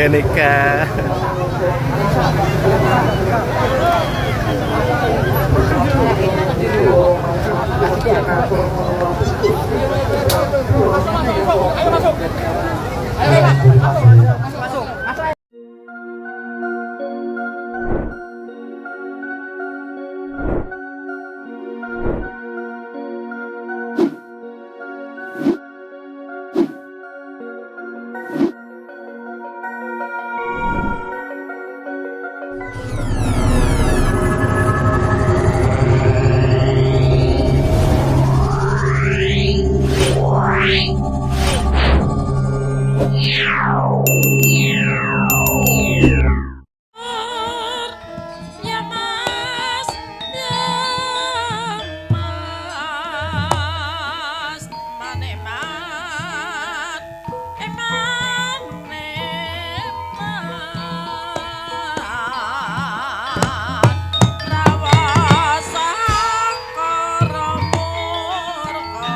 Domenica. Ya Mas, ya Mas, maneman, eman, eman, rawasa kara murka.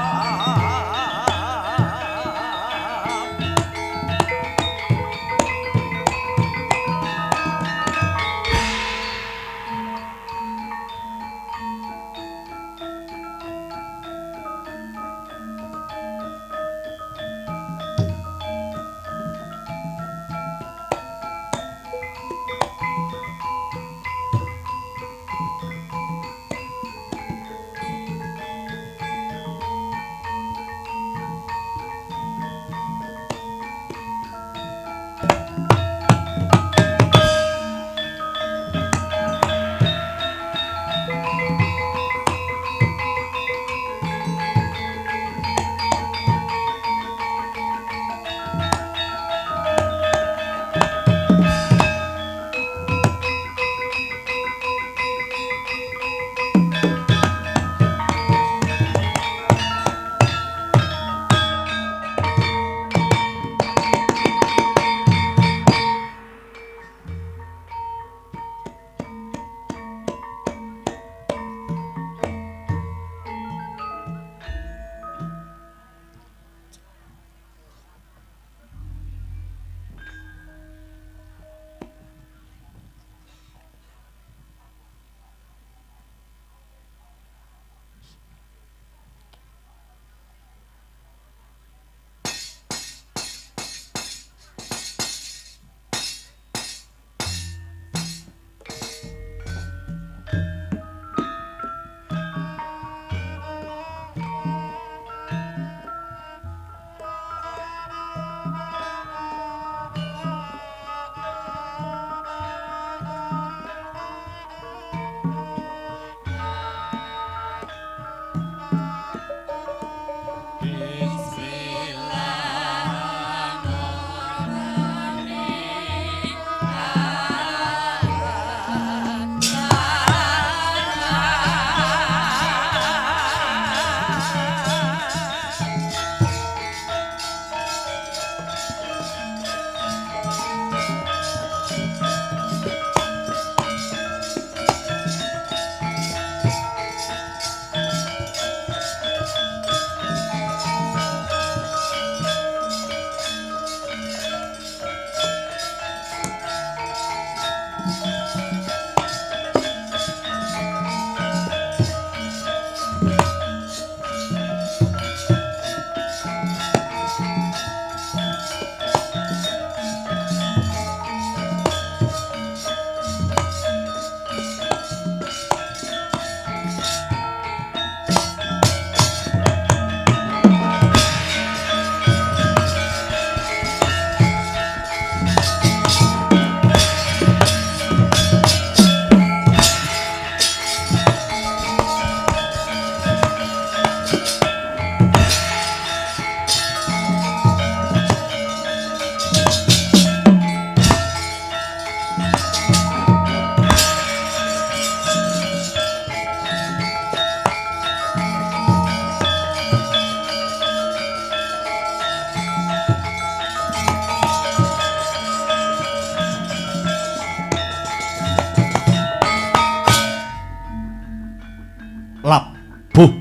Labuh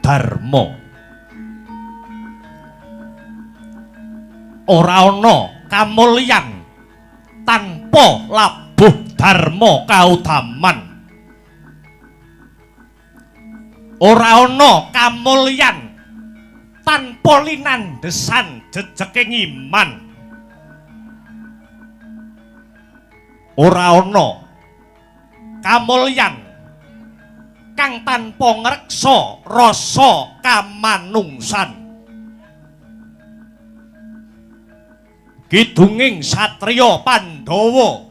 Darma. Ora ana kamulyan tanpa labuh dharma kautaman. Ora ana kamulyan tanpa linandhesan jejeking iman. Ora ana kamulyan kang tanpa ngreksa rasa kamanungsan. Kidunging satriya Pandhawa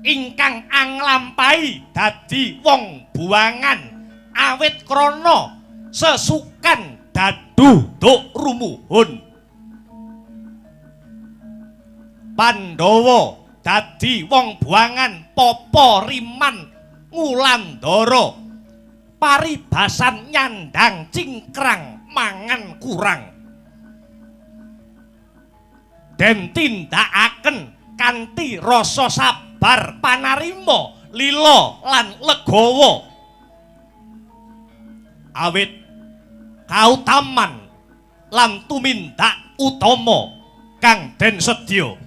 ingkang anglampahi dadi wong buangan awit krana sesukan dadu duk rumuhun. Pandhawa dadi wong buangan papa riman ngulandara, paribasan nyandang cingkrang mangan kurang. Den tindakaken kanthi rasa sabar panarima lila lan legawa, awit kautaman lan tumindak utama kang den sedya.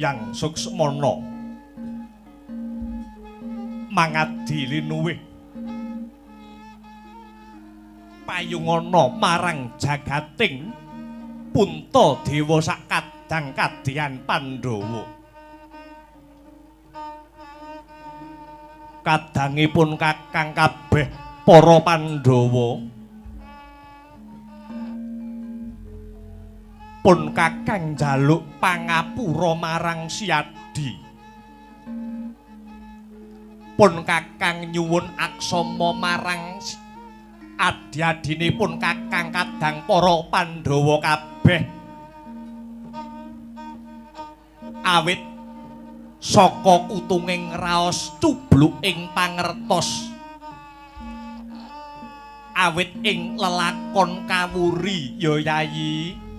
Yang Suksmana mangadi linuwih payungana marang jagating Puntadewa sakadang kadyan Pandhawa. Kadangipun kakang kabeh para Pandhawa pun kakang njaluk pangapura marang Siadi. Pun kakang nyuwun aksama marang adi-adinipun kakang kadang para Pandhawa kabeh. Awit saka kutunging raos cubluking pangertos, awit ing lelakon kawuri ya Yayi.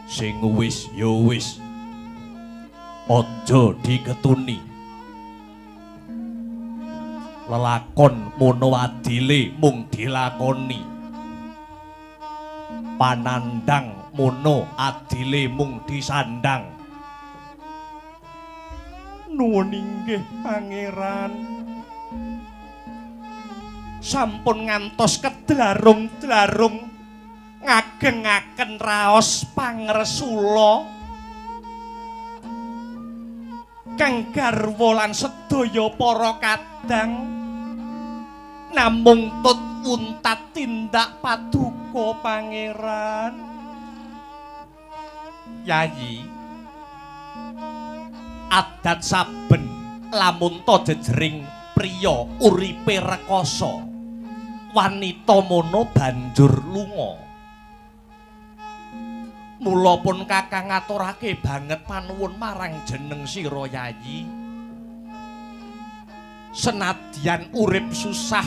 Sing wis ya wis, aja diketuni. Lelakon mono adile mung dilakoni, panandang mono adile mung disandang. Nuwun inggih Pangeran, sampun ngantos kedlarung-dlarung ngagengaken raos pangresula kang garwa lan sedaya para kadang, namung tut untat tindak paduka Pangeran. Yayi, adat saben lamun ta jejering priya uripe rekoso, wanita mono banjur lunga. Mula pun kakang ngaturake banget panuwun marang jeneng sira Yayi. Senadyan urip susah,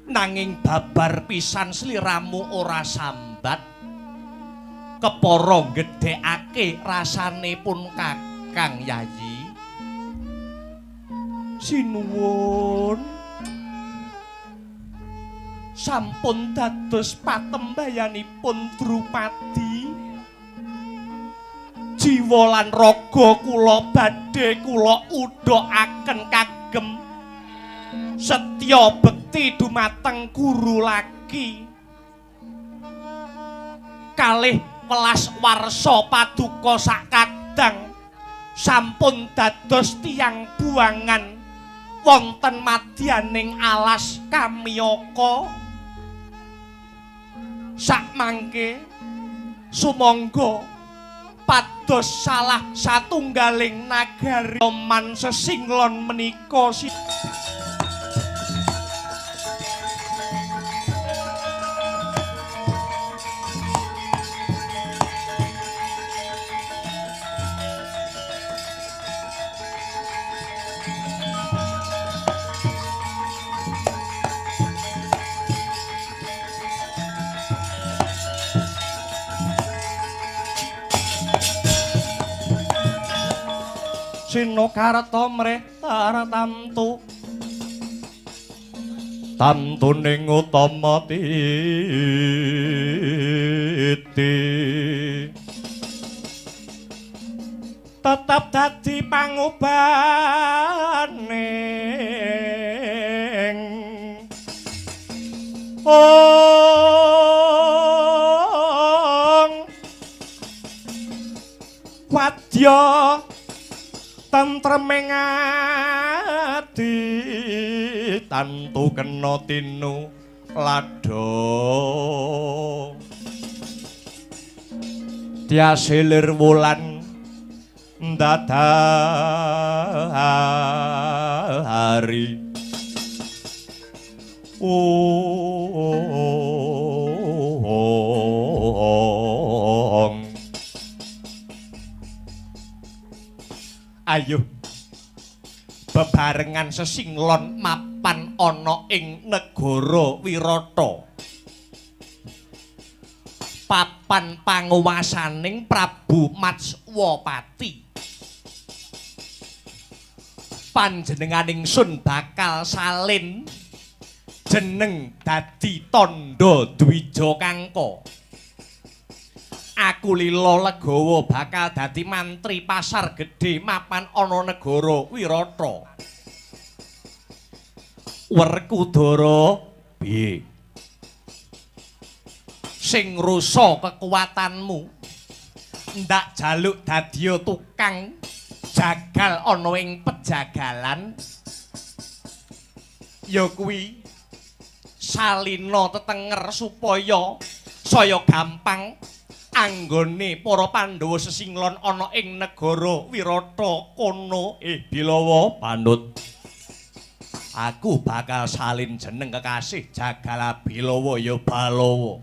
Nanging babar pisan sliramu ora sambat. Kepara gedhekake rasane pun Kakang Yayi. Sinuwun. Sampun dados patembayanipun Drupadi. Jiwa lan raga kula badhe kula udhakaken kagem setya bekti dumateng guru laki. Kalih welas warsa paduka sakadang sampun dados tiyang buangan wonten madyaning alas Kamyaka. Sakmangke sumangga pados salah satunggaling nagari man sesinglon menika. Sinokarta mreh tartamtu tamtuning utama titi tetep dadi pangubaning ong wadya tentreming ati tantu kena tinu ladha tiasilir wulan ndadari ong. Ayo bebarengan sesinglon mapan ana ing negara Wirata. Papan panguwasaning Prabu Matswapati. Panjenenganing sun bakal salin jeneng dadi tandha Dwija Kangka. Aku lila legawa bakal dadi mantri pasar gedhe mapan ana negara Wirata. Werkudara piye? Sing rusa kekuatanmu ndak jaluk dadiya tukang jagal ana ing pejagalan ya kuwi salina tetenger supaya saya gampang anggone para Pandhawa sesinglon ana ing negara Wirata kono. Bilawa panut. Aku bakal salin jeneng kekasih Jagala Bilawa ya Balawa.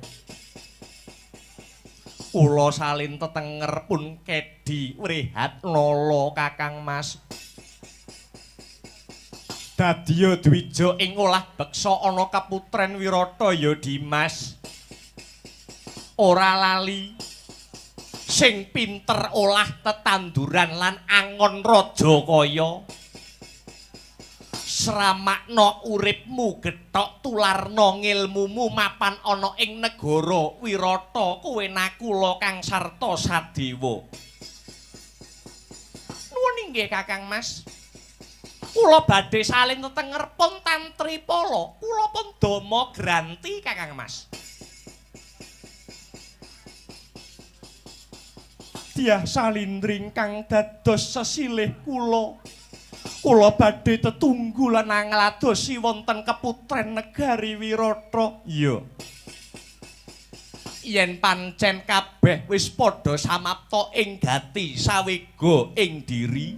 Kula salin tetenger pun kedi wrehat nala Kakang Mas. Dadiya dwija ing olah beksa ana keputren Wirata ya Dimas. Ora lali sing pinter olah tetanduran lan angon raja kaya. Sramakna uripmu gethok tularna ngilmumu mapan ana ing negara Wirata kowe nakula kang sarta sadewa. Nuwun inggih Kakang Mas. Kula badhe salin tetenger pun tantri pala. Kula pun dama granti Kakang Mas. Dyah salindring kang dados sesilih kula. Kula badhe tetunggu lan ngladosi wonten keputren negari Wirata. Iya. Yen pancen kabeh wis padha samapta ing gati sawega ing diri.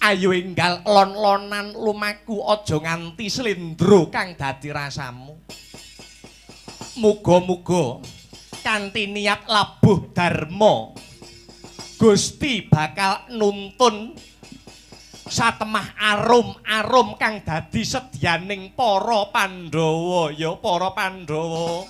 Ayo enggal lon-lonan lumaku aja nganti slendro kang dadi rasamu. Muga-muga kanthi niat labuh dharma Gusti bakal nuntun Satemah arum-arum kang dadi sedyaning para Pandhawa, ya para Pandhawa.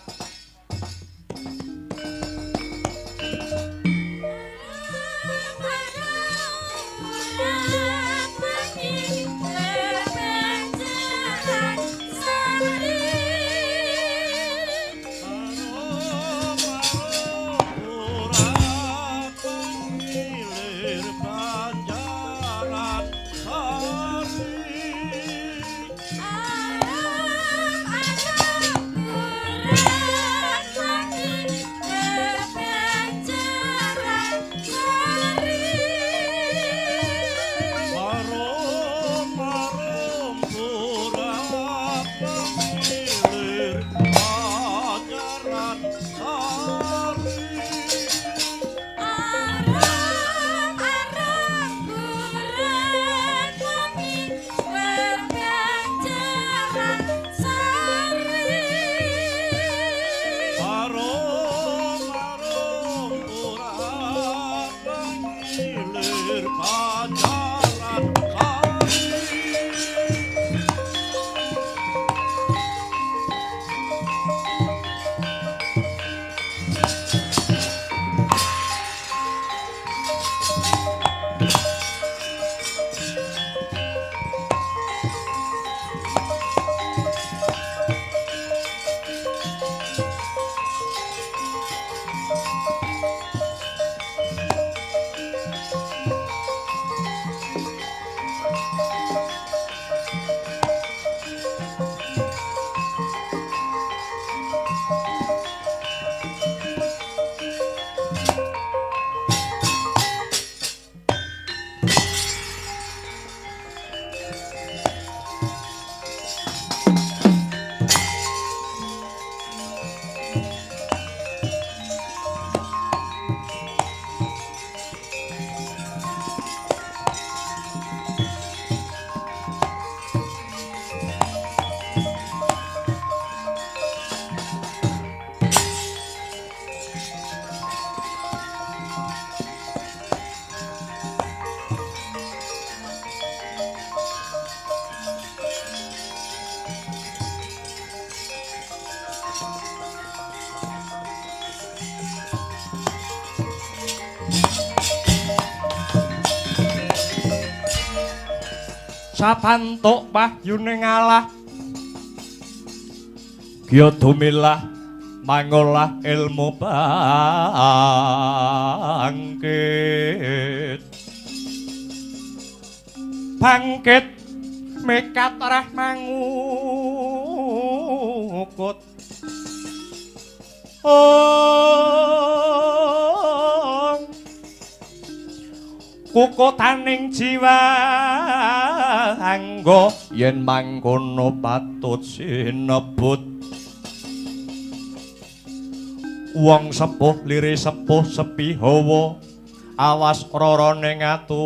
Sapantuk wahyune ngalah Gya dumilah mangolah ilmu bangkit. Bangkit mekat rah mangukut. Ong kukutaning jiwa angga yen mangkono patut sinebut. Wong sepuh lire sepuh sepi hawa awas rarane ngatunggil.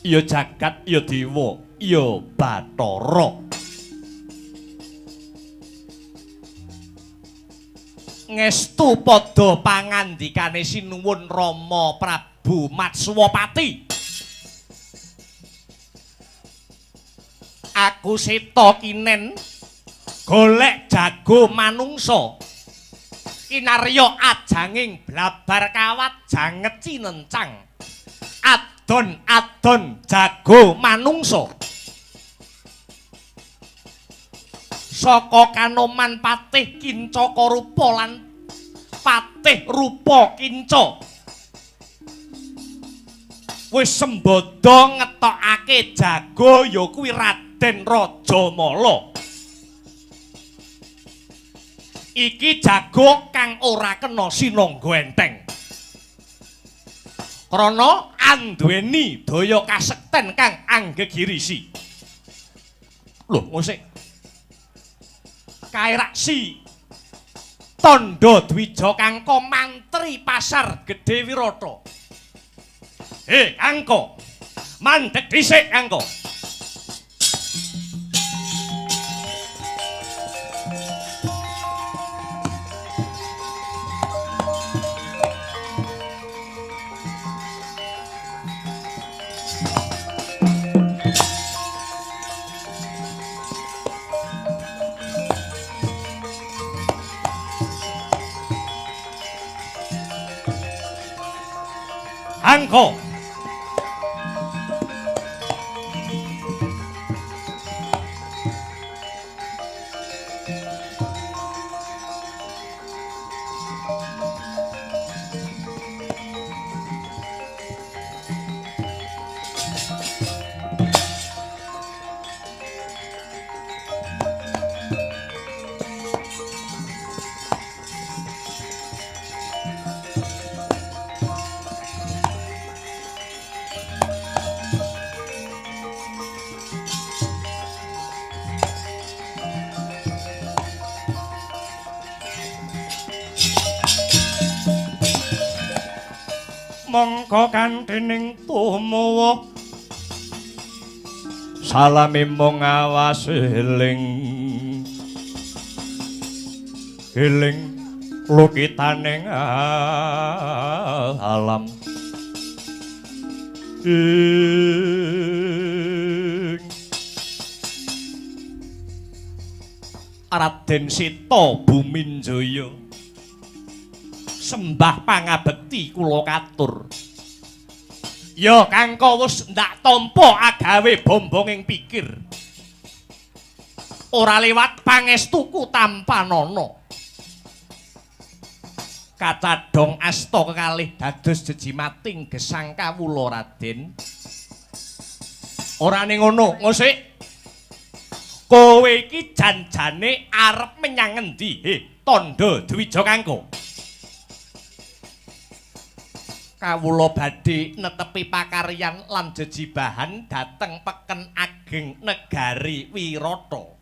Ya jagat ya dewa ya bathara. Ngestu padha pangandikane sinuwun Rama Prabu Matswapati. Aku seta kinen golek jago manungsa kinarya ajanging blabar kawat janget cinencang. Adon-adon jago manungsa. Saka Kanoman Patih Kincaka Rupa lan Patih Rupa Kinca wis sembada ngetokake jago ya kuwi Raden Rajamala. Iki jago kang ora kena sinangga enteng. Krana anduweni daya kasekten kang anggegirisi. Lho, ngosik. Kaeraksi tandha dwija kangka mantri pasar Gedhe Wirata. He, kangka. Mandeg dhisik kangka. Kangko. Mongko kanthening tumawa salame mung awas eling eling lukitaning alam ing Raden Sita Buminjaya sembah pangabekti kula katur. Ya Kangko wis ndak tampa agawe bombong ing pikir. Ora lewat pangestuku tampanana. Kacadhong asta kekalih dados jejimating gesang kawula Raden. Ora ning ngono, ngosik. Kowe iki janjane arep menyang ngendi? He, tandha Dwija Kangko. Kawula badhe netepi pakaryan lan jejibahan dhateng peken ageng negari Wirata.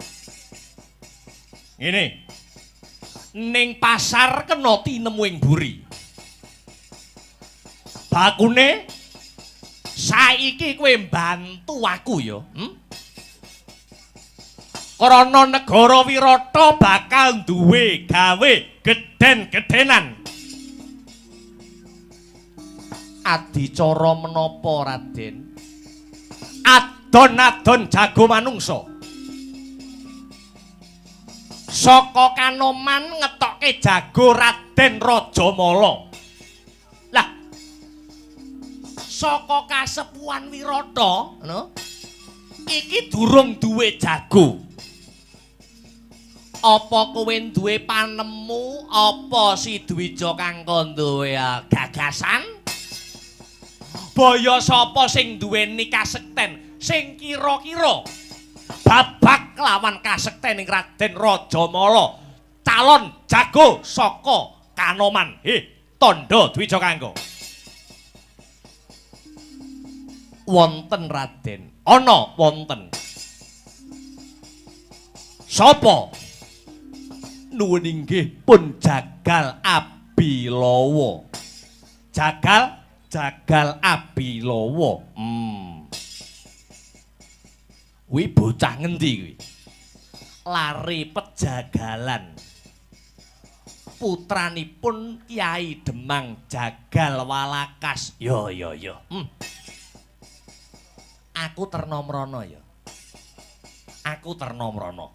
Ngene. Ning pasar kena tinemu ing buri. Bakune saiki kowe mbantu aku ya, Krana negara Wirata bakal duwe gawe gedhen-gedhenan. Adicara menapa Raden? Adon-adon jago manungsa. Saka Kanoman ngetokke jago Raden Rajamala. Lah, saka kasepuhan Wirata, ngono. Iki durung duwe jago. Apa kowe duwe panemu? Apa si Dwija Kangko duwe gagasan? Baya sapa sing duweni kasekten sing kira-kira babak lawan kasektening Raden Rajamala calon jago saka Kanoman. He, tandha Dwija Kangko. Wonten Raden, ana wonten. Sapa? Nuwun inggih pun Jagal Abilawa. Jagal Abilawa. Kuwi bocah ngendi kuwi? Lare pejagalan. Putranipun Kyai Demang Jagal Walakas. Yo yo yo. Aku terna mrana ya. Aku terna mrana.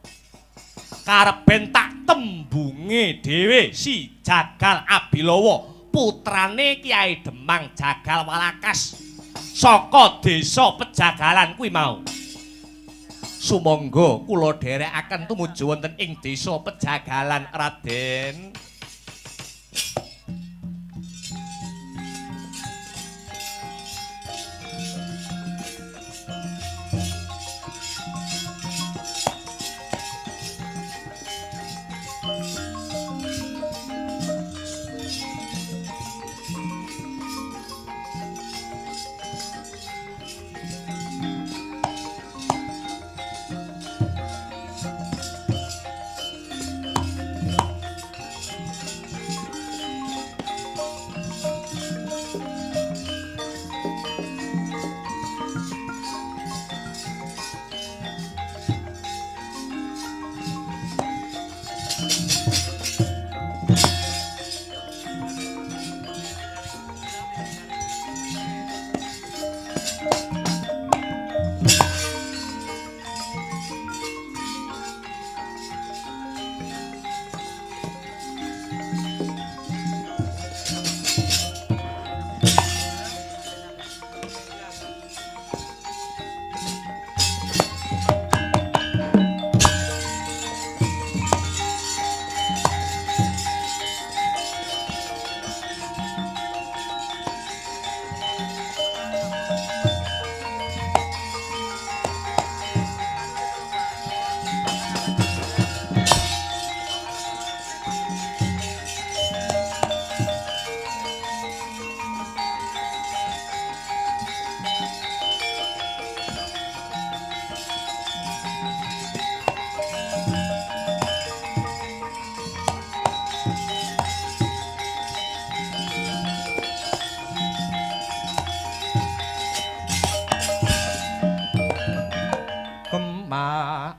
Kareben tak tembunge dhewe si Jagal Abilawa, putrane Kyai Demang Jagal Walakas saka desa Pejagalan kuwi mau. Sumangga kula dherekaken tumuju wonten ing desa Pejagalan Raden.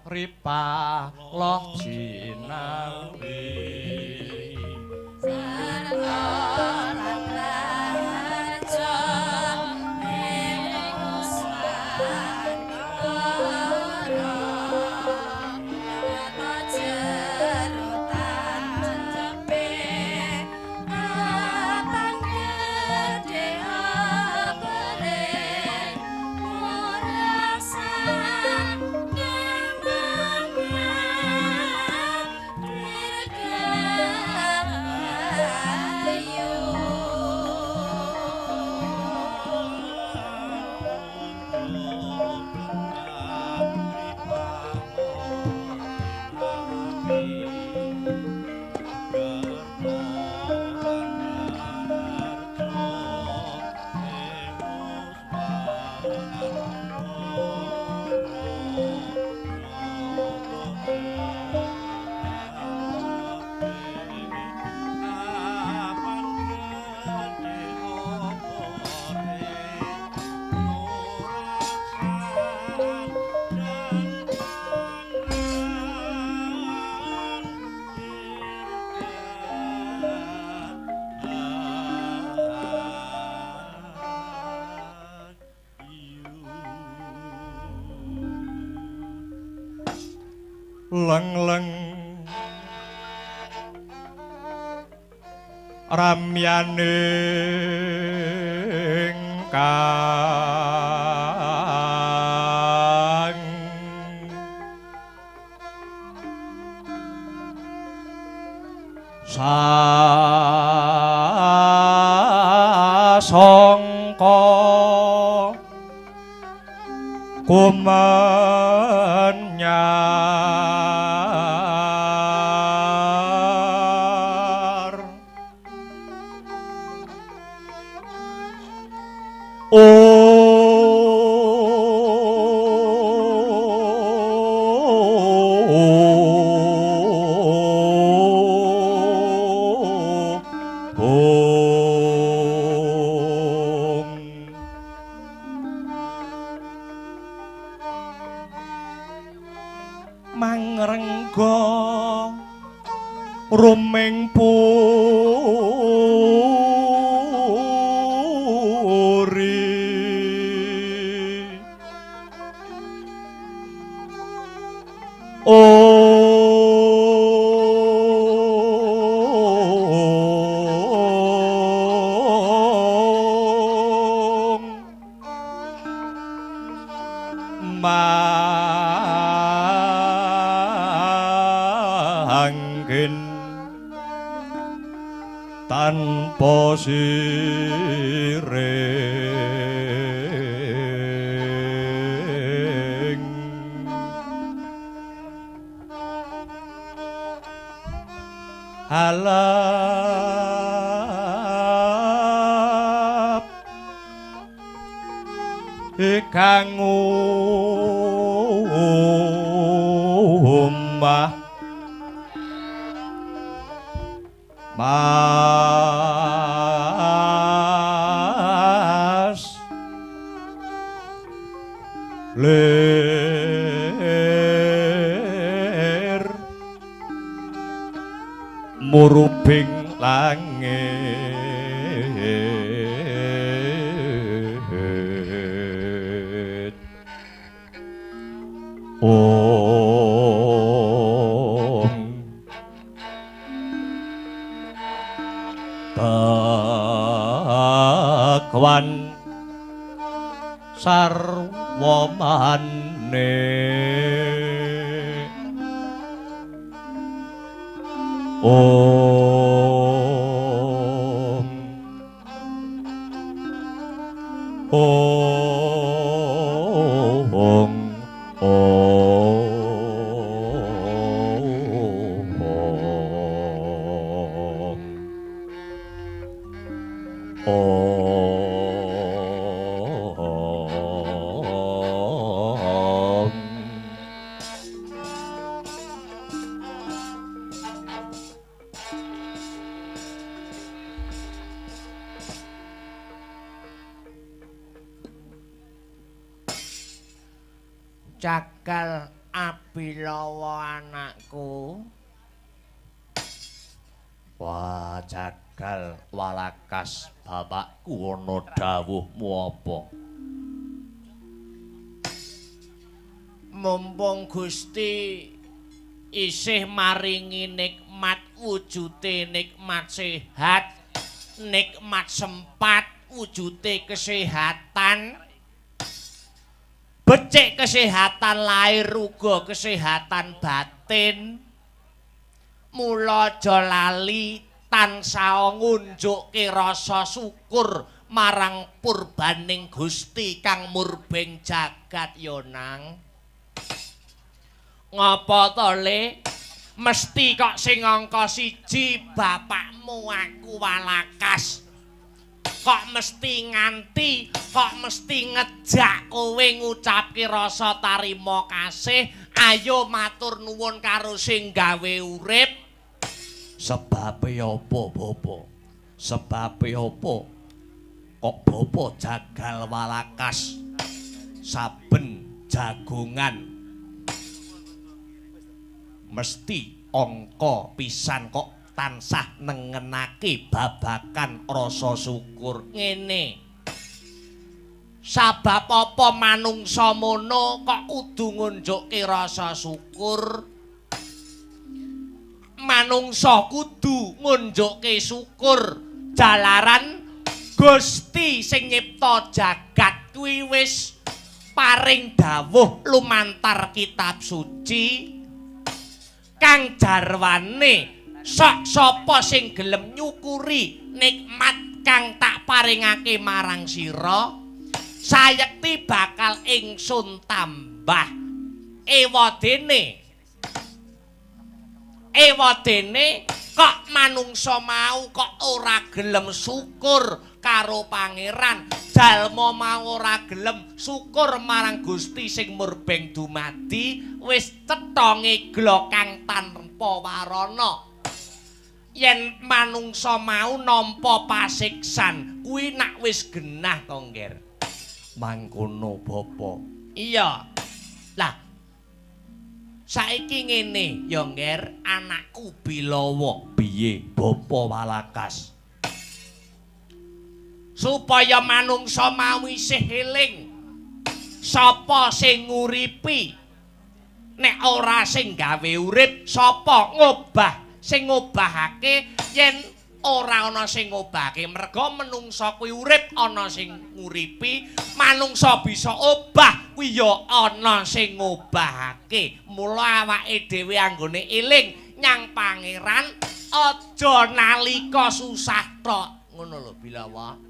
ripah loh jinawi sarta raja ing swarga nata jero tancepe apang gedhe abere murasan leng-leng ramyaning kang sasangka kumenyar Mangrengga ruming puri Om Mangkin tanpa siring halap ikang omah Mas lir murubing langit Om Tekwan sarwa mane Om Om Om Om Cakal Abilawa anakku. Wah, Jagal Walakas, bapakku ana dawuhmu apa? Mumpung Gusti isih maringi nikmat wujute nikmat sehat, nikmat sempat wujute kesehatan. Becik kesehatan lahir uga kesehatan batin. Mula aja lali tansah ngunjukke rasa syukur marang purbaning Gusti kang murbeng jagat ya nang. Ngapa to, Le? Mesti kok sing angka siji bapakmu aku Walakas. Kok mesti nganti, kok mesti ngejak kowe ngucapke rasa tarima kasih, ayo matur nuwun karo sing gawe urip. Sebabe apa, Bapak? Sebabe apa kok Bapak Jagal Walakas saben jagongan mesti angka pisan kok tansah nengenake babagan rasa syukur ngene? Sabab apa manungsa mono kok kudu ngunjukke rasa syukur? Manungsa kudu ngunjukke syukur jalaran Gusti sing nyipta jagat kuwi wis paring dawuh lumantar kitab suci kang jarwane sok sapa sing gelem nyukuri nikmat kang tak paringake marang sira sayekti bakal ingsun tambah. Ewadene kok manungsa mau kok ora gelem syukur karo pangeran, jalma mau ora gelem syukur marang Gusti sing murbeng dumadi, wis cetha ngegla kang tanpa warana. Yen manungsa mau nampa pasiksan kuwi nak wis genah to, Ngger. Mangkono, Bapak. Iya. Lah saiki ngene ya, Ngger, anakku Bilawa. Piye, Bapak Walakas? Supaya manungsa mau isih eling sapa sing nguripi, nek ora sing gawe urip sapa ngobah, sing ngobahake yen ora ana sing ngobahake. Merga menungsa kuwi urip ana sing nguripi, manungsa bisa obah kuwi ya ana sing ngobahake. Mula awake dhewe anggone eling nyang pangeran aja nalika susah tok, ngono lho Bilawa.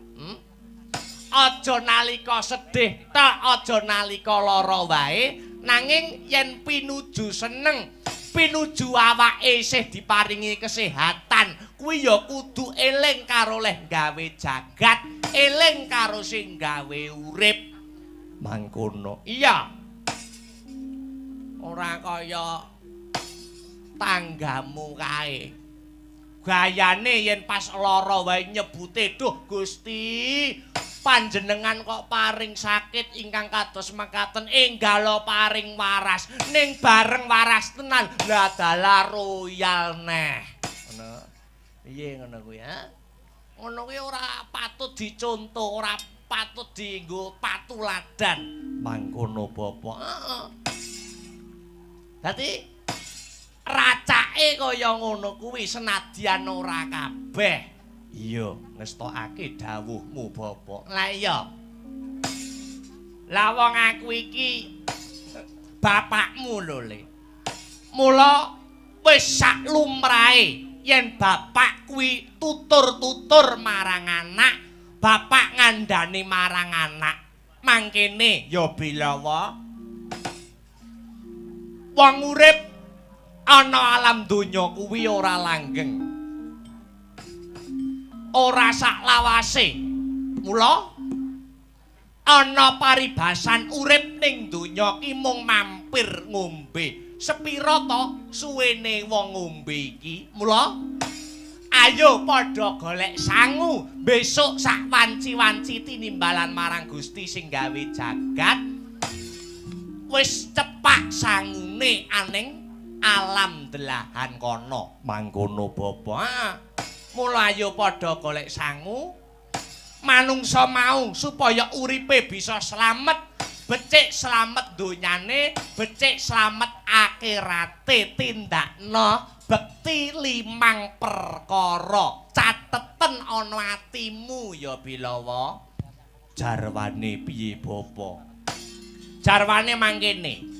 Aja nalika sedih tok, aja nalika lara wae, nanging yen pinuju seneng, pinuju awake isih diparingi kesehatan, kuwi ya kudu eling karo leh gawe jagat, eling karo sing gawe urip. Mangkono. Iya. Ora kaya tanggamu kae. Gayane yen pas lara wae nyebute, "Duh Gusti, panjenengan kok paring sakit ingkang kados mekaten, enggalo paring waras." Ning bareng waras tenan, lah dalah royal neh. Ngono. Piye ngono kuwi, ha? Ngono kuwi ora patut dicontoh, ora patut dienggo patuladan. Mangkono, Bapak. Heeh. Dadi racake kaya ngono kuwi senadyan ora kabeh. Iya, ngestokake dawuhmu, Bapak. Lah iya. Lah wong aku iki bapakmu lho, Le. Mula wis sak lumrahe yen bapak kuwi tutur-tutur marang anak, bapak ngandhani marang anak. Mangkene ya Bilawa, wong urip ana alam donya kuwi ora langgeng, ora saklawase. Mula ana paribasan urip ning donya ki mung mampir ngombe. Sepira to suwene wong ngombe iki? Mula ayo padha golek sangu besok sak wanci-wanci tinimbalan marang Gusti sing gawe jagat. Wis cepet Pak sangune aning alam delahan kono. Mangkono bapa. Heeh. Mula ayo padha golek sangu. Manungsa mau supaya uripe bisa slamet, becik slamet donyane, becik slamet akhirate, tindakno bekti limang perkara. Cateten ana atimu ya Bilawa. Jarwane piye bapa? Jarwane mangkene.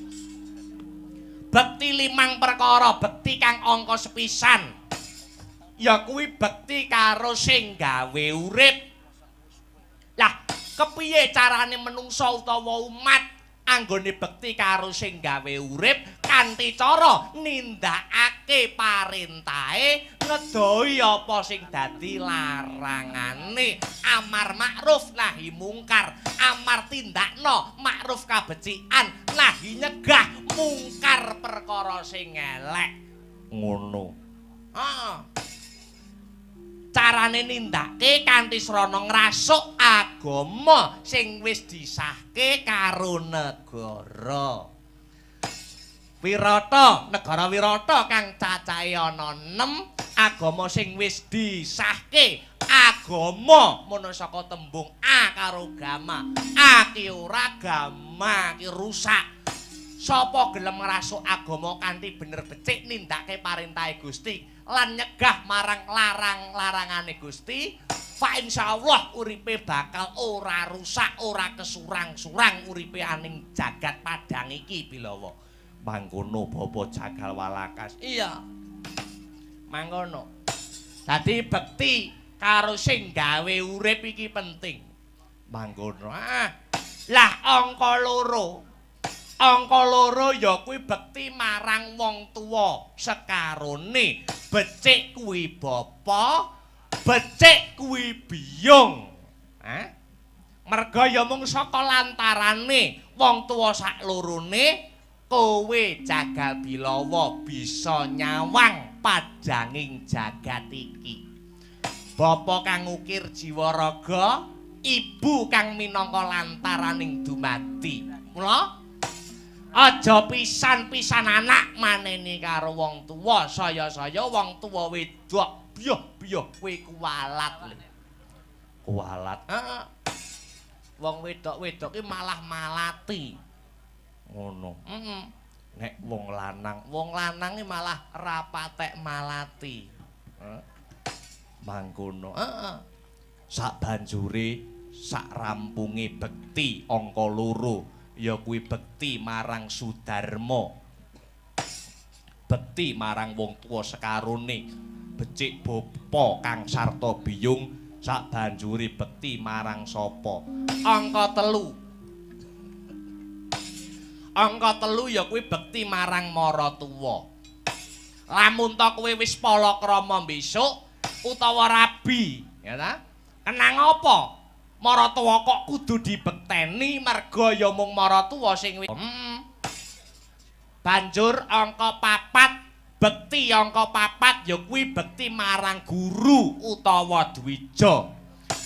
Bekti limang perkara, bekti kang angka sepisan ya kuwi bekti karo sing gawe urip. Lah, kepiye carane menungsa utawa umat anggone bekti karo sing gawe urip kanthi cara nindakake parentahe, ngedohi apa sing dadi larangane, amar makruf nahi mungkar, amar tindakno makruf kabecikan, nahi nyegah mungkar perkara sing elek. Ngono. Heeh. Carane nindakake kanthi srana ngrasuk agama sing wis disahke karo negara. Wirata, negara Wirata kang cacahe ana 6 agama sing wis disahke. Agama mono saka tembung a karo gama. A ki ora, gama ki rusak. Sapa gelem ngrasuk agama kanthi bener becik nindakake parintahe Gusti lan nyegah marang larang-larangane Gusti, fa insyaallah uripe bakal ora rusak, ora kesurang-surang uripe aning jagat padang iki Bilawa. Mangkono bapa Jagal Walakas. Iya. Mangkono. Dadi bekti karo sing gawe urip iki penting. Mangkono. Ah. Lah angka loro. Angka loro ya kuwi bekti marang wong tuwa sekarone. Becik kuwi bapa, becik kuwi biyung. Hah? Merga ya mung saka lantarane wong tuwa saklorone kowe Jagal Bilawa bisa nyawang padanging jagat iki. Bapa kang ngukir jiwa raga, ibu kang minangka lantaraning dumadi. Mula aja pisan-pisan anak maneni karo wong tuwa, saya-saya wong tuwa wedok biyoh-biyoh kowe kuwalat lho. Kuwalat. Heeh. Wong wedok-wedok ki malah malati. Ngono. Heeh. Nek wong lanang ki malah ra patek malati. Heeh. Mangkono. Heeh. Sak banjure sak rampunge bekti angka loro ya kuwi bekti marang Sudarma. Bekti marang wong tuwa sekarone, becik bapa kang sarta biyung, sak banjure bekti marang sapa? Angka telu. Angka telu ya kuwi bekti marang maratuwa. Lamun ta kowe wis palakrama besok utawa rabi, ya ta? Kenang apa? Maratuwa kok kudu dibekteni merga ya mung maratuwa sing Banjur angka papat, bekti angka papat ya kuwi bekti marang guru utawa dwija.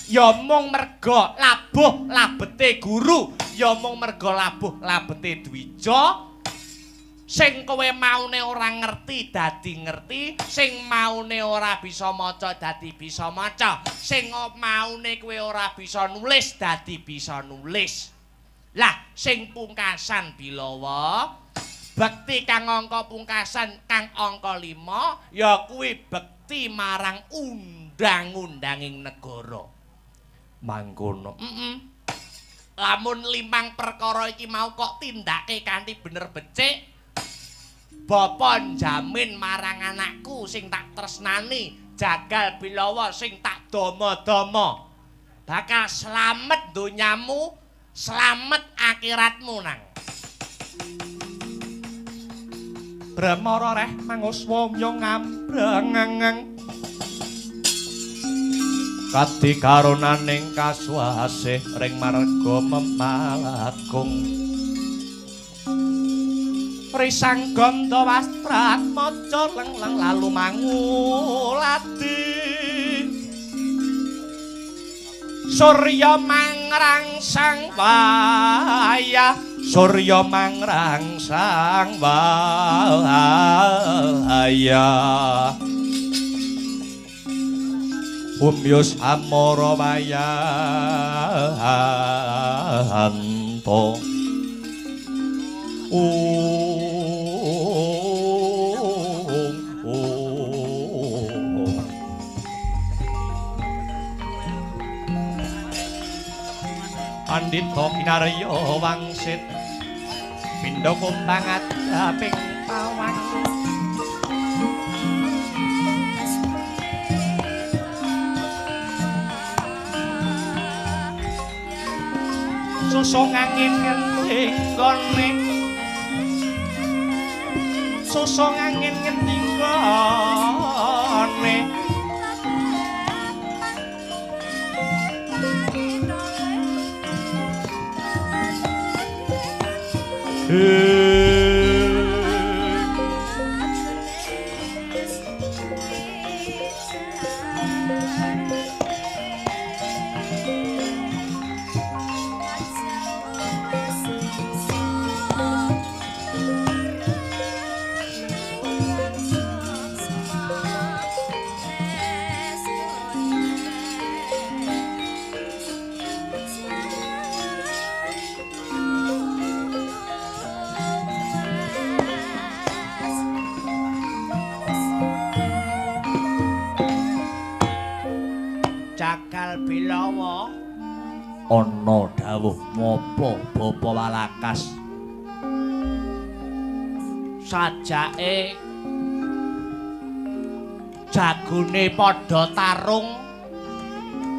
Ya mung merga labuh labete guru, ya mung merga labuh labete dwija. Sing kowe maune ora ngerti dadi ngerti, sing maune ora bisa maca dadi bisa maca, sing maune kowe ora bisa nulis dadi bisa nulis. Lah sing pungkasan Bilawa, bekti kang angka pungkasan kang angka 5 ya kuwi bekti marang undang-undanging negara. Mangkono. Heeh. Lamun limang perkara iki mau kok tindake kanthi bener becik, bapa njamin marang anakku sing tak tresnani, Jagal Bilawa sing tak dama-dama, bakal slamet donyamu, slamet akhiratmu nang. Brahmara reh manguswa myo ngambrang kadi karunaning kasuasih ring marga memalagung. Risang gandha wastratmaja lengleng lalu manguladi. Surya mangrangsang wayang wayah surya mangrangsang wayah umyus amara wayanto Pandhita kinarya wangsit pindha kumbang adaping pawang susung angin ngendi nggone susung angin ngendi nggone Jagal Bilawa ana dawuh ngapa Bapa Walakas sajake jagone padha tarung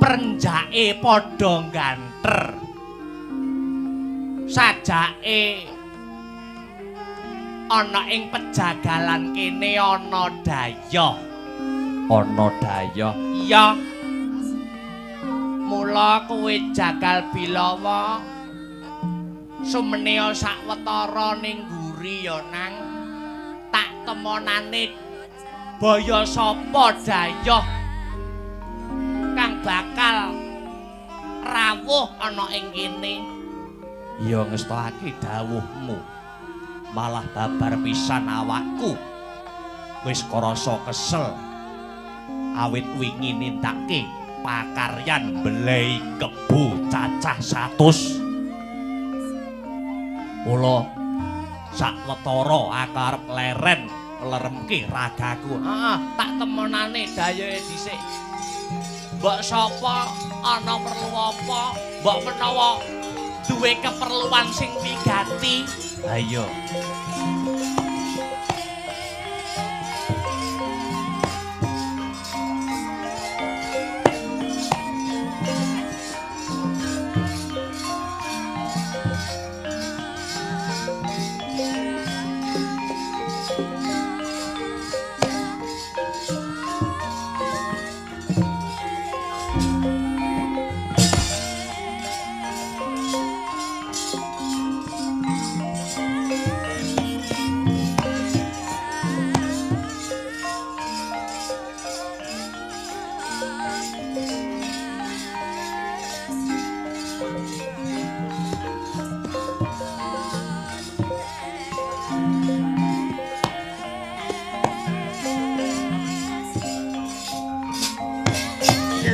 prenjake padha ganter sajake ana ing pejagalan kene ana dayah ana dayah iya. Mula kowe Jagal Bilawa sumenea sawetara ning mburi ya nang tak temonane baya sapa dayah kang bakal rawuh ana ing kene. Ya ngestokake dawuhmu malah babar pisan awakku wis krasa kesel awit wingi nindakake pakaryan mbelei kebo cacah 100. Mula sawetara aku arep leren leremke ragaku. Heeh, tak temonane dayohe dhisik. Mbok sapa ana perlu apa? Mbok menawa duwe keperluan sing wigati. Ha iya.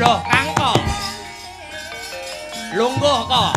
Loh, Kangko. Lungguh kok.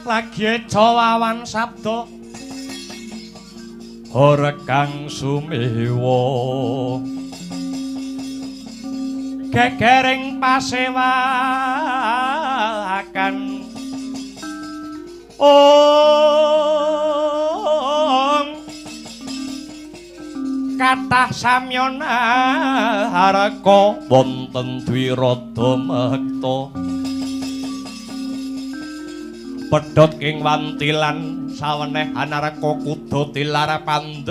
Lagi cawawan sabda ora kang sumewa gegering pasewakan ong Kathah samyana haraka wonten Dwirada mekta. Pedhot ing wantilan saweneh anaraka kuda tilar pandengan.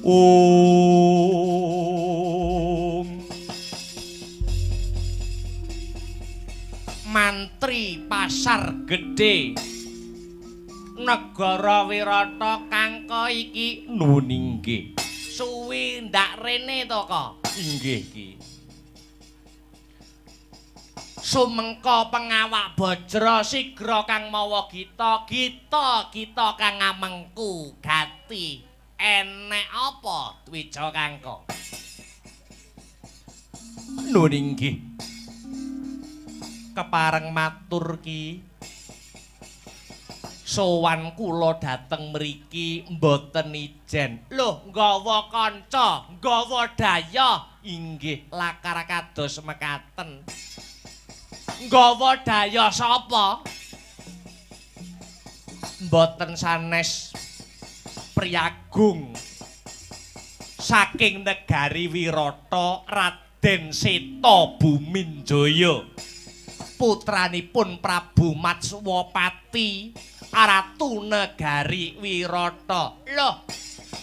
Om. Mantri Pasar Gedhe negara Wirata kangka iki nuwun inggih. Suwi ndak rene to ka? Inggih ki. Sumengka pengawak bajra sigra kang mawa gita, gita gita kang ngamengku gati. Enek apa Dwija kangka? Nuwun inggih. Kepareng matur ki. Sowan kula dateng mriki mboten ijen. Lho, nggawa kanca, nggawa daya. Inggih, lakar kados mekaten. Nggawa daya sapa? Mboten sanes Priyagung saking negari Wirata Raden Seta Buminjaya. Putranipun Prabu Matswapati, Ratu Negari Wirata. Loh,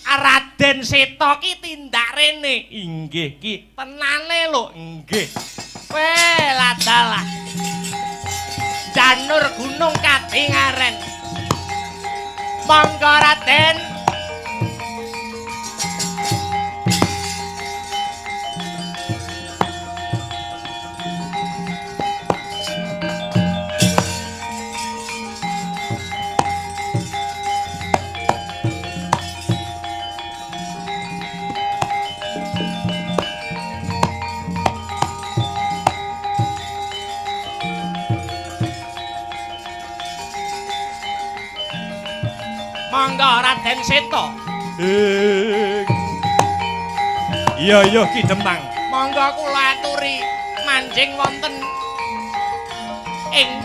Raden Seta ki tindak rene. Inggih ki. Tenane lho, nggih. Weh, ladalah. Janur gunung katingaren. Monggo Raden. Monggo Raden Seta. Iya iya Ki Demang. Monggo kula aturi manjing wonten ing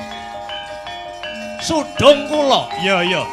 sudung kula. Iya iya.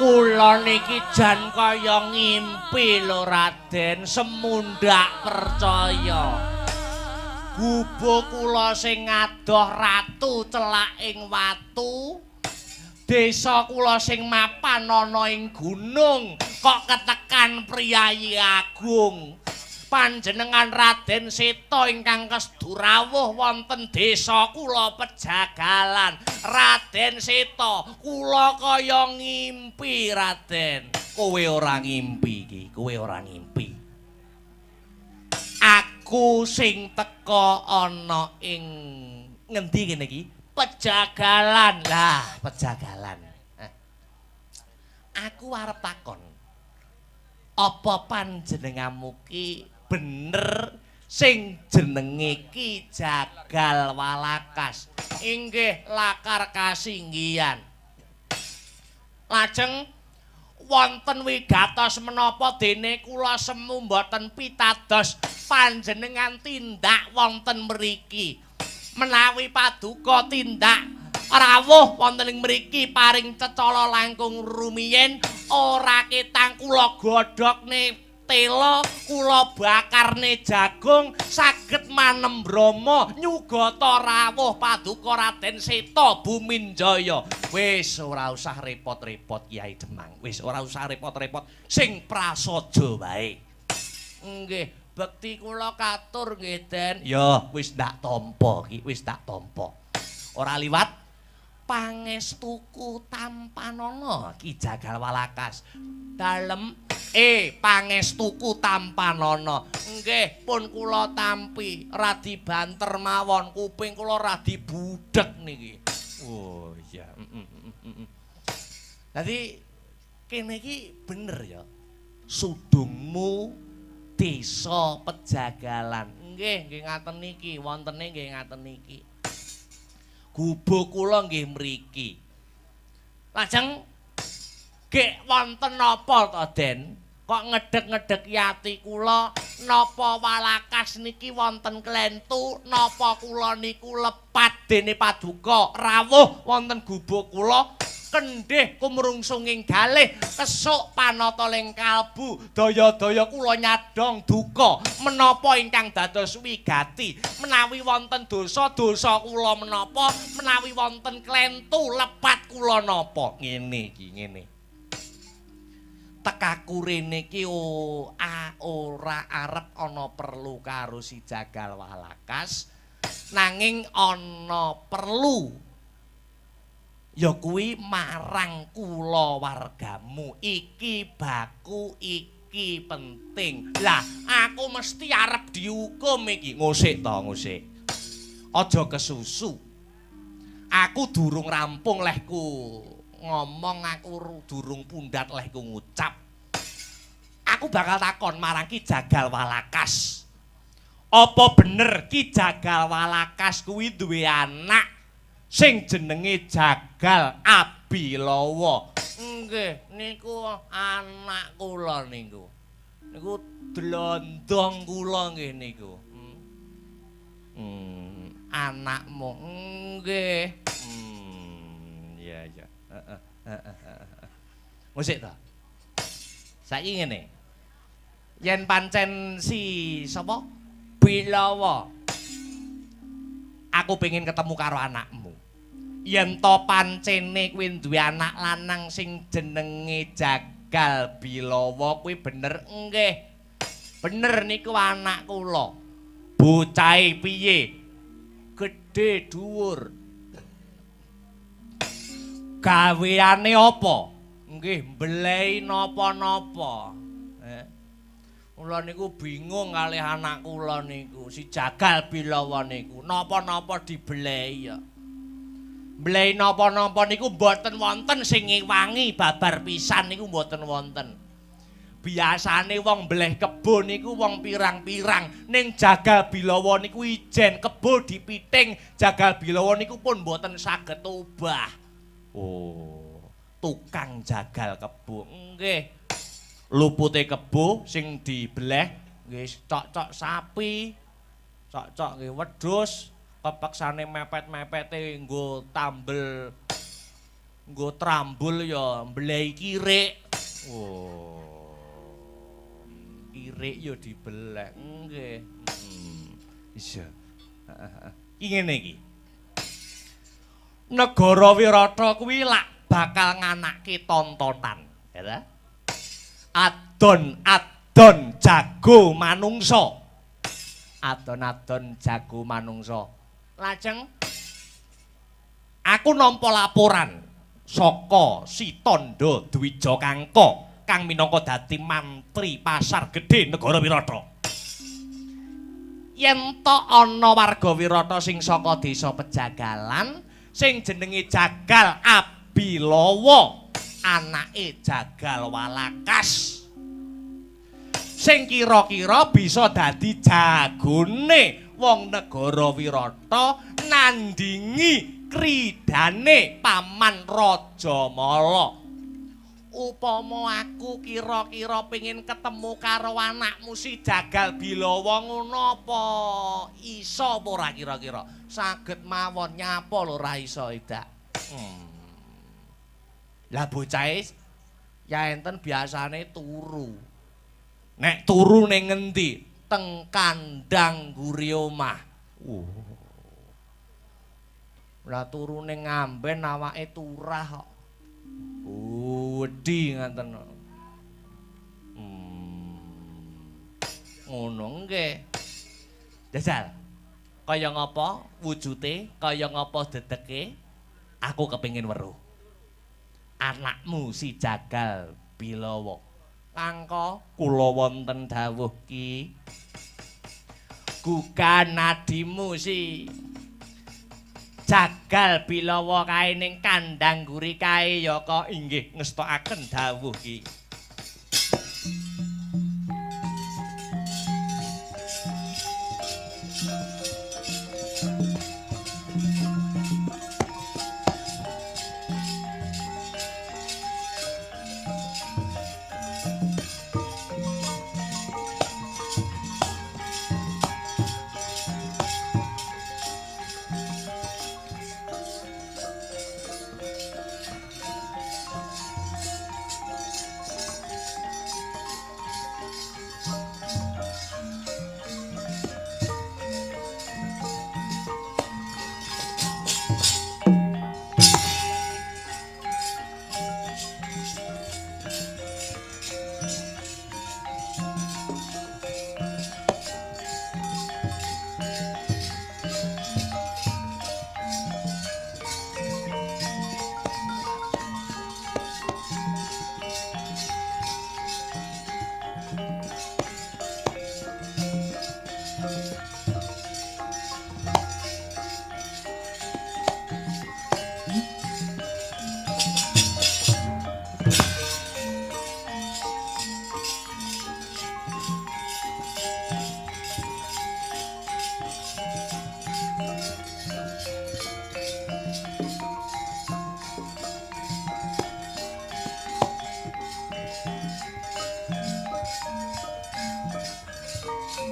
Kula niki jan kaya ngimpi lho Raden, semundak percaya. Gubo kula sing ngadoh ratu celak ing watu, desa kula sing mapan ana ing gunung kok ketekan priyayi agung. Panjenengan Raden Seta ingkang kesdurawuh wonten desa kula Pejagalan. Raden Seta, kula kaya ngimpi Raden. Kowe ora ngimpi iki, kowe ora ngimpi. Aku sing teka ana ing ngendi kene iki? Pejagalan. Lah, Pejagalan. Aku arep takon. Apa panjenenganmu ki bener Sing jenenge Ki Jagal Walakas. Inggih lakar kasinggihan. Lajeng wonten wigatos menapa dene kula semu mboten pitados panjenengan tindak wonten mriki. Menawi paduka tindak rawuh wonten ing mriki paring cecala langkung rumiyin ora ketang kula godhogne tela, kula bakarne jagung, saged manem brama nyugata rawuh paduka Raden Seta Buminjaya. Wis ora usah repot-repot Kyai Demang, wis ora usah repot-repot, sing prasaja wae. Nggih, bekti kula katur nggih Den. Ya wis ndak tampa iki, wis tak tampa. Ora liwat pangestuku tampanana Ki Jagal Walakas. Dalem pangestuku tampanana. Nggih, pun kula tampi, radi banter mawon, kuping kula radi budhek niki. Oh iya. Dadi kene iki bener ya. Sudungmu desa Pejagalan. Nggih, nggih ngaten niki, wontene nggih ngaten niki. Gubuk kula nggih mriki. Lajeng gek wonten napa to, Den? Kok ngedhek-ngedheki ati kula, napa Walakas niki wonten klentu, napa kula niku lepat dene paduka rawuh wonten gubuk kula, kendhih kumrungsunging galih, kesuk panata ling kalbu, daya-daya kula nyadhong duka menapa ingkang dados wigati. Menawi wonten dosa, dosa kula menapa, menawi wonten klentu lepat kula napa. Ngene iki, ngene. Tekaku rene iki ora arep ana perlu karo si Jagal Walakas, nanging ana perlu ya kuwi marang kula wargamu. Iki baku, iki penting. Lah aku mesti arep dihukum iki. Ngosik to, ngosik. Aja kesusu. Aku durung rampung lehku ngomong, aku durung pundhat lehku ngucap. Aku bakal takon marang Ki Jagal Walakas. Apa bener Ki Jagal Walakas kuwi duwe anak sing jenenge Jagal Abilawa? Nggih, niku anak kula niku. Niku dlondong kula nggih niku. Anakmu nggih. Iya iya. Heeh. Musik to. Saiki ngene. Yen pancen si sapa? Bilawa. Aku pengin ketemu karo anakmu. Yen to pancene kuwi duwe anak lanang sing jenenge Jagal Bilawa kuwi bener? Nggih. Bener niku anak kula. Bocahe piye? Gedhe dhuwur. Gaweane apa? Nggih, mbelehi napa-napa. Kula niku bingung kalih anak kula niku, si Jagal Bilawa niku, napa-napa dibelehi ya. Mbelehi napa-napa niku mboten wonten sing ngewangi babar pisan niku mboten wonten. Biasane wong mbeleh kebo niku wong pirang-pirang, ning Jagal Bilawa niku ijen kebo dipiting, Jagal Bilawa niku pun mboten saged obah. Oh, tukang jagal kebo. Nggih. Lupute kebo sing dibeleh nggih cok-cok sapi, cok-cok nggih wedhus, kepeksane mepet-mepete nggo tambel, nggo trambul ya mbelehi kirik. Oh. Kirik ya dibeleh. Nggih. Iya. Heeh. Iki ngene iki. Negara Wirata kuwi lak bakal nganake tontonan, ya ta? Adon-adon jago manungsa. Adon-adon jago manungsa. Lajeng aku nampa laporan saka si Tandha Dwija Kangka kang minangka dadi mantri pasar gedhe negara Wirata. Yen to ana warga Wirata sing saka desa Pejagalan sing jenenge Jagal Abilawa, anake Jagal Walakas. Sing kira-kira bisa dadi jagone wong negara Wirata nandingi kridane Paman Rajamala. Upama aku kira-kira pengin ketemu karo anakmu si Jagal Bilawa ngono apa iso apa ora kira-kira? Saged mawon, nyapa lho ora iso idak. Lah bocahe ya enten biasane turu. Nek turu ning ngendi? Teng kandang mburi omah. Lah turu ning ngamben awake turah kok. Wedi ngaten. Ngono nggih. Jajal. Kaya ngapa wujute, kaya ngapa dedeke? Aku kepengin weruh. Anakmu si Jagal Bilawa. Kangka kula wonten dawuh ki. Gugan adimu si Jagal Bilawa kae ning kandang guri kae ya kok inggih ngestokaken dawuh ki.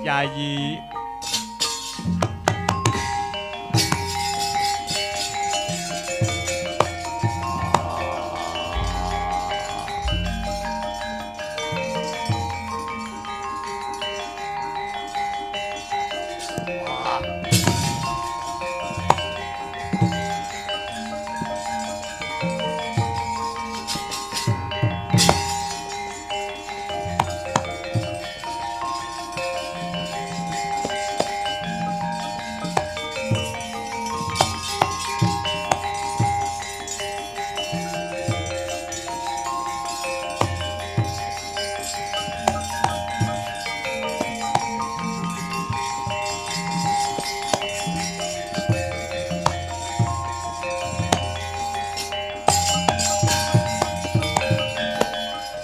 Yayi.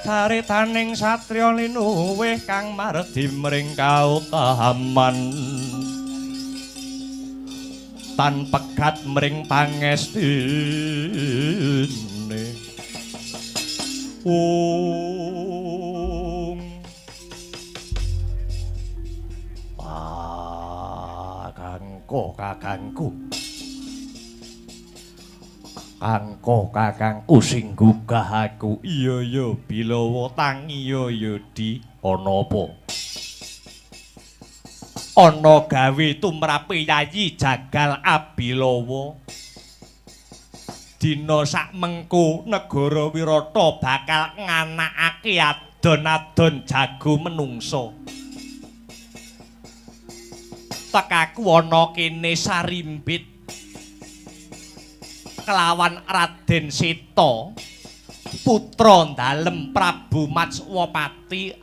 Caritaning satriya linuwih kang mardi mring kautaman tan pegat mring pangestine. Ung Kakangku, kakangku. Kangko kakangku sing gugah aku. Iya ya Bilawa tangi ya ya di ana apa? Ana gawe tumrape Yayi Jagal Abilawa. Dina sakmengko negara Wirata bakal nganakake adon-adon jago menungsa. Tekaku ana kene sarimbit kelawan Raden Seta putra dalem Prabu Matswapati.